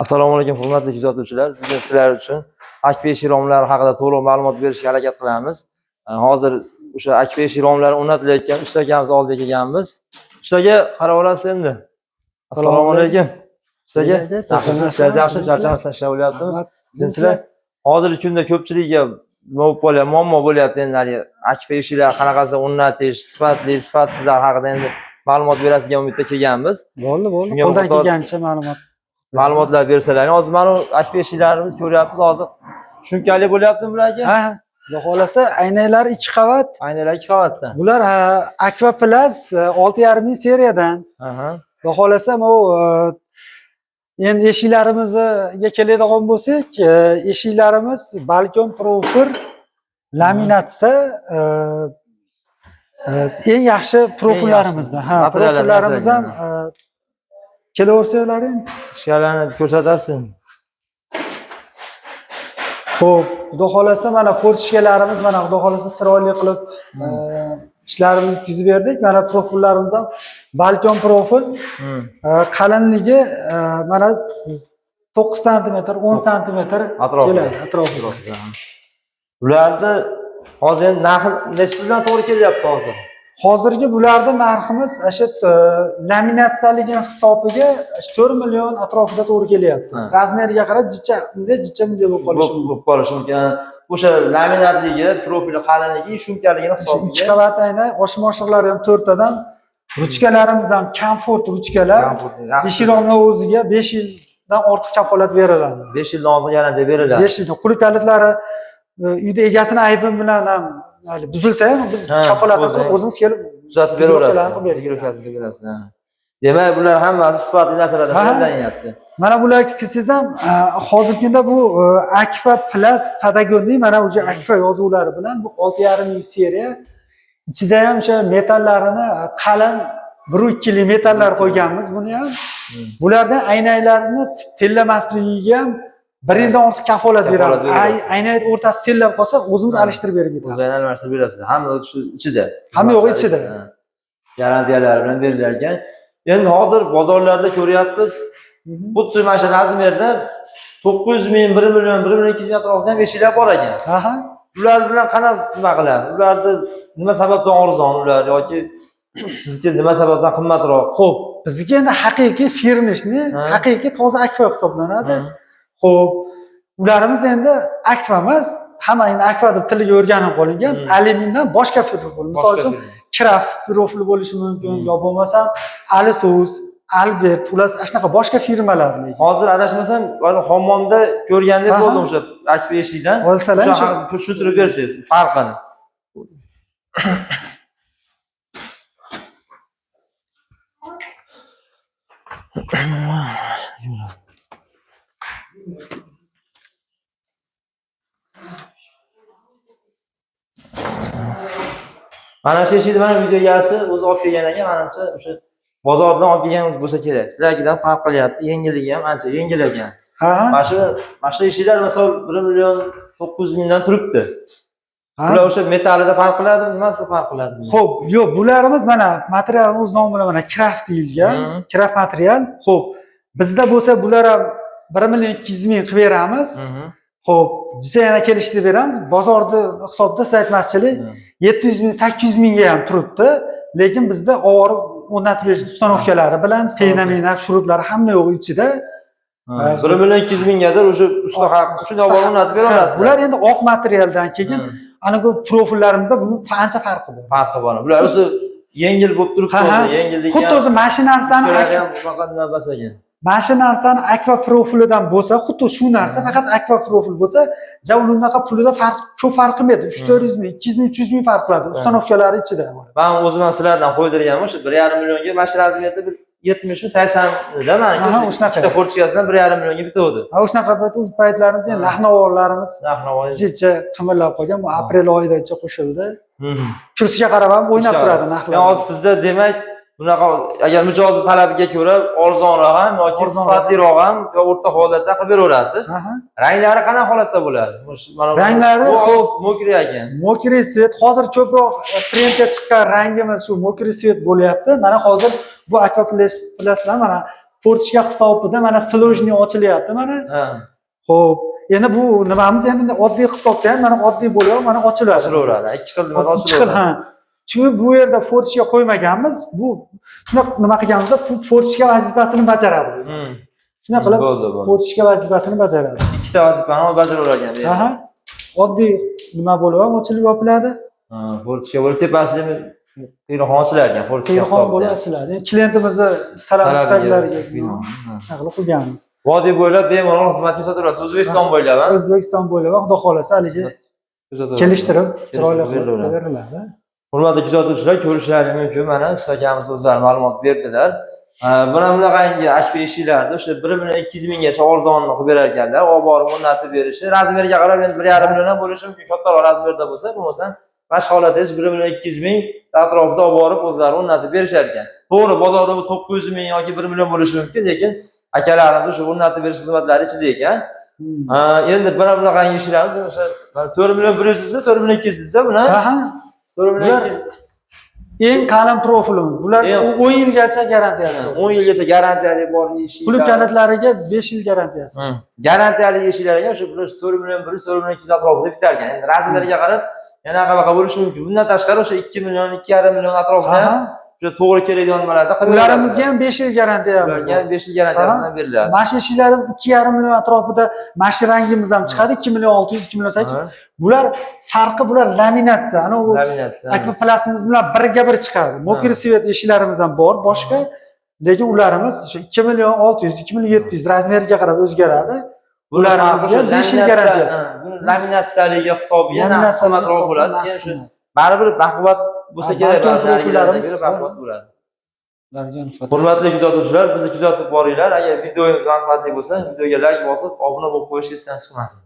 Assalomu alaykum, hurmatli kuzatuvchilar. Bugun sizlar uchun akfa eshik romlari haqida to'liq ma'lumot berishga harakat qilamiz. Hozir o'sha akfa eshik romlari o'rnatilayotgan usta akamiz oldiga kelganmiz. Ustaga qarab olasiz endi. Assalomu alaykum. Ustaga, yaxshimisiz? Ishlar yaxshi, charchamasdan ishlar bo'lyaptimi? Sizlar hozirgi kunda ko'pchilikka nima bo'lib qolyapti, muammo bo'lyapti endi haligi akfa eshiklar qanaqasi o'rnatish, sifatli, sifatsizlar haqida endi ma'lumot berasiz degan umidda kelganmiz. Bo'ldi, bo'ldi. Shunga Qo'ldan muxtor- kelganicha ma'lumot. Ma'lumotlar bersalaring. Hozir mana bu akfa eshiklarimiz ko'ryapmiz hozir. Shumkali bo'lyaptimi bularga? Ha, xudo xolasa, aynalar 2 qavat. Aynalar 2 qavatdan. Bular ha, Aqua Plus 6,5 ming seriyadan. Aha. Xudo xolasa, bu endi eshiklarimizga keladigan bo'lsak, eshiklarimiz balkon profil laminatsa eng yaxshi profillarimizdan. Ha, Materiallar profillarimiz ham yasalgan. Kelaversalaring. Tishkalarni ko'rsatasiz. Xo'p, xudo xolasa mana fortichkalarimiz mana xudo xolasa chiroyli qilib ishlarimizni yetkazib berdik. Mana profillarimiz ham balkon profil qalinligi mana 9 santimetr, 10 santimetr Atrofida. keladi atrofida. Ularni hozir endi narxi nechi puldan to'g'ri kelyapti hozir? Hozirgi bularni narximiz o'sha laminatsiyaligini hisobiga 4 million atrofida to'g'ri kelyapti. Ha. Razmeriga qarab jicha, unday jicha bunday bo'lib qolishi mumkin. Bo'lib qolishi mumkin. O'sha laminatligi, profili qalinligi, shumkaligini Ikki hisobiga. qavat ayna, oshma oshiqlari ham to'rttadan. Ruchkalarimiz ham komfort ruchkalar. Yaxshi. Eshik romlar o'ziga 5 yildan ortiq kafolat beriladi. 5 yildan ortiq garantiya beriladi. 5 yil. Qulf kalitlari uyda egasini aybi bilan ham hali buzilsa ham biz Ha, kafolat o'zi- qilib o'zimiz kelib Tuzatib beraverasiz. Rokirovkalarni qilib berdik. Rokirovkasini qilib berasiz. Ha. Demak, bular hammasi sifatli narsalardan Ha. foydalanyapti. Mana bular kelsangiz ham hozirgi kunda bu Aqua Plus Patagonning mana o'sha Aqua yozuvlari bilan bu 6,5 ming seriya. Ichida ham o'sha metallarini qalin 1.2lik metallar qo'yganmiz buni ham. Bulardan aynaklarni tellamasligiga ham 1 yildan ortiq kafolat Kafolat beramiz. berasiz. Aynak o'rtasi tellab qolsa o'zimiz alishtirib berib ketamiz. O'zinglar almashtirib berasiz. Hamma shu ichida. Hamma yo'g'i ichida. Ha. Garantiyalari bilan berilar ekan. Endi hozir bozorlarda ko'ryapmiz. Xuddi mana shu razmerda 900 ming, 1 million, 1 million 200 ming atrofida ham eshiklar bor ekan. Aha. Ular bilan qanaqa nima qiladi? Ularni nima sababdan arzon ular yoki sizniki nima sababdan qimmatroq? Xo'p, bizniki endi haqiqiy firmishni, Ha. haqiqiy toza Aqua hisoblanadi. Xo'p, ularimiz endi Aqua emas, hamma endi Aqua deb tiliga o'rganib qolingan, alyumindan boshqa profil. Misol Boshqa uchun firma. Kraft profili bo'lishi mumkin, yo bo'lmasam Alisus, Albert, ular shunaqa boshqa firmalar lekin. Hozir adashmasam, hozir hammomda ko'rgandek Aha. bo'ldim o'sha akfa eshikdan. Olsalar O'sha o'sha- haqida tushuntirib bersangiz farqini. Mana shu eshikni mana video egasi o'zi olib kelgan ekan, manimcha o'sha bozordan olib kelgan bo'lsa kerak. Sizlarkidan farq qilyapti, yengilligi ham ancha yengil ekan. Ha, ha. Mana shu eshiklar misol 1 million 900 mingdan turibdi. Ha. Bular o'sha metallida farq qiladimi, nimasi farq qiladi? Xo'p, yo'q, bularimiz mana material o'z nomi bilan mana Kraft deyilgan, Kraft material. Xo'p, bizda bo'lsa bular ham 1 million 200 ming qilib beramiz. Xo'p, jicha yana kelishtirib beramiz. Bozorda hisobda siz aytmoqchilik 700 ming, 800 mingga ham turibdi, lekin bizda oborib o'rnatib berish ustanovkalari bilan pena, mena, shuruplari hamma yo'q ichida. Ha, 1 million 200 minggadir o'sha usta haq shunday olib o'rnatib beraverasiz. Bular endi oq materialdan keyin ana bu profillarimizda buni ancha farqi bor. Farqi bor. Bular o'zi yengil bo'lib turibdi Ha, ha. o'zi, yengilligi. Xuddi o'zi mana shu narsani ham bunaqa nima emas ekan. mana shu narsani akva profilidan bo'lsa, xuddi shu narsa faqat akva profil bo'lsa, ja unaqa pulida farq ko'p farq qilmaydi. 3-400 ming, 200 ming, 300 ming farq qiladi. Ustanovkalari ichida. Men o'zim ham sizlardan qo'ydirganman o'sha 1,5 millionga mana shu razmerda bir 70 mi 80 da maniki. Aha, o'shanaqa. Ikkita fortichkasidan 1,5 millionga bituvdi. Ha, o'shanaqa payt o'z paytlarimiz endi narx-navolarimiz Narx-navo. jicha qimmatlab qolgan. Bu aprel oyidacha qo'shildi. Kursiga qarab ham o'ynab turadi narxlar. Yani hozir sizda demak bunaqa agar mijozni talabiga ko'ra arzonroq ham yoki Arzonroq. sifatliroq ham yo o'rta holatda qilib beraverasiz. Aha. Ranglari qanaqa holatda bo'ladi? Mana Ranglari bu xo'p. mokri ekan. Mokri svet hozir ko'proq trendga chiqqan rangimiz shu mokri svet bo'lyapti. Mana hozir bu Aqua Pluslar mana Форточка hisobida mana сложный ochilyapti mana. Xo'p, endi bu nimamiz endi oddiy hisobda ham mana oddiy bo'lib mana ochiladi. Ochilaveradi. Ikki xil nimada Ikki xil, ochilaveradi. Ha. Chunki bu yerda форточка qo'ymaganmiz. Bu shunaqa nima qilganimizda форточка vazifasini bajaradi bu. Shunaqa qilib Bo'ldi, bo'ldi. Форточка vazifasini bajaradi. Ikkita vazifani bajaravergan deydi. Aha. Oddiy nima bo'lib ham ochilib yopiladi. Ha, форточка bo'lib tepasida qiynoqon ochilar ekan, форточка Qiynoqon hisobida. bo'lib ochiladi. Yani klientimizni talab Talabiga istaklariga binoan, ha. shunaqa qilib qo'yganmiz. Vodiy bo'ylab bemalol xizmat ko'rsataverasiz. O'zbekiston bo'ylab, ha? O'zbekiston bo'ylab xudo xohlasa haligi Ko'rsataverasiz. Kelishtirib, chiroyli qilib berilaveradi. beriladi. Hurmatli kuzatuvchilar, ko'rishlaringiz mumkin. Mana usta akamiz o'zlari ma'lumot berdilar. Mana bunaqangi HP eshiklarni o'sha 1 million 200 minggacha arzonini qilib berar ekanlar. Olib borib o'rnatib berishi. Размер ga qarab endi 1,5 million ham bo'lishi mumkin. Kattaroq размер da bo'lsa, bo'lmasa mana shu holatda 1 million 200 ming atrofida olib borib o'zlari o'rnatib berishar ekan. To'g'ri, bozorda bu 900 ming yoki 1 million bo'lishi mumkin, lekin akalarimiz o'sha o'rnatib berish xizmatlari ichida ekan. Endi mana bunaqangi eshiklarimiz o'sha 4 million 100 desa, 4 million 200 desa, buni 4 million Bular 200. Eng qalin profilimiz. Bular 10 yilgacha garantiyasi bor. 10 yilgacha garantiyali bor eshiklar. Qulf kalitlariga 5 yil garantiyasi. Garantiyali eshiklar ekan, o'sha bular 4 million 100, 4 million 200 atrofida bitar ekan. Endi размер ga qarab yana qanaqa bo'lishi mumkin. Bundan tashqari o'sha 2 million, 2,5 million atrofida ham o'sha to'g'ri keladigan nimalarda qilib Ularimizga ham 5 yil garantiyamiz ularga bor. ham 5 yil garantiyasidan beriladi. Mana shu eshiklarimiz 2,5 million atrofida, mana shu rangimiz ham chiqadi 2 million 600, 2 million 800. Bular farqi, bular laminatsiya. Ana u Laminatsiya. Akvaplasimiz bilan birga bir chiqadi. Мокрый цвет eshiklarimiz ham bor boshqa, lekin ularimiz o'sha 2 million 600, 2 million 700 размер ga qarab o'zgaradi. Buni Ularimizga farqi shu 5 yil garantiyasi. Ha, buni laminatsiyaligi hisobiga narxi Laminatsiyaligi qimmatroq hisobiga bo'ladi. narxi Keyin shu qimmat. baribir baquvvat bo'lsa Ha, kerak. balkim Baribir profillarimiz, narigilardan ko'ra baquvvat bo'ladi. Ularga nisbatan. Hurmatli kuzatuvchilar, bizni kuzatib boringlar. Agar videomiz manfaatli bo'lsa, videoga layk bosib, obuna bo'lib qo'yish esdan chiqmasin.